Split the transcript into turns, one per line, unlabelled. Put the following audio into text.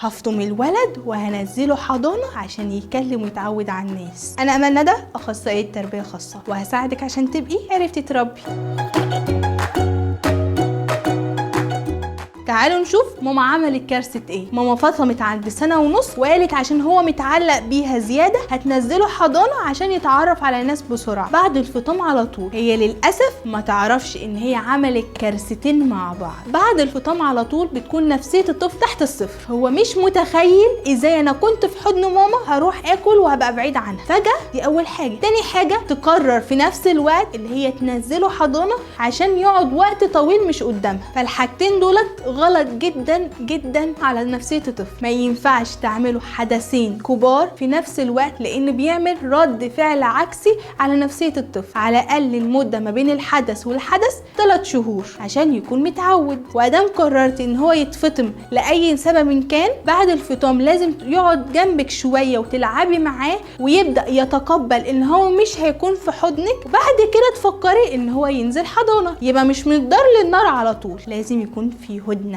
هفطم الولد وهنزله حضانة عشان يتكلم ويتعود على الناس. أنا أمل ندى، أخصائية تربية خاصة، وهساعدك عشان تبقي عرفتي تربي. تعالوا نشوف ماما عملت كارثة ايه. ماما فطمت عند 1.5 سنة وقالت عشان هو متعلق بيها زيادة هتنزله حضانة عشان يتعرف على الناس بسرعة. بعد الفطام على طول، هي للأسف ما تعرفش ان هي عملت كارثتين مع بعض. بعد الفطام على طول بتكون نفسية الطفل تحت الصفر، هو مش متخيل ازاي انا كنت في حضن ماما هروح اكل وهبقى بعيد عنها فجأة. دي اول حاجة. تاني حاجة، تقرر في نفس الوقت اللي هي تنزله حضانة عشان يقعد وقت طويل مش قدامها. فالحاجتين دولت غلط جدا جدا على نفسية الطفل. ما ينفعش تعملوا حدثين كبار في نفس الوقت لان بيعمل رد فعل عكسي على نفسية الطفل. على الاقل المدة ما بين الحدث والحدث 3 شهور عشان يكون متعود. وادام قررت ان هو يتفطم لاي سبب كان، بعد الفطام لازم يقعد جنبك شوية وتلعبي معاه ويبدأ يتقبل ان هو مش هيكون في حضنك. بعد كده تفكري ان هو ينزل حضانة، يبقى مش من الدار للنار على طول، لازم يكون في هدنة.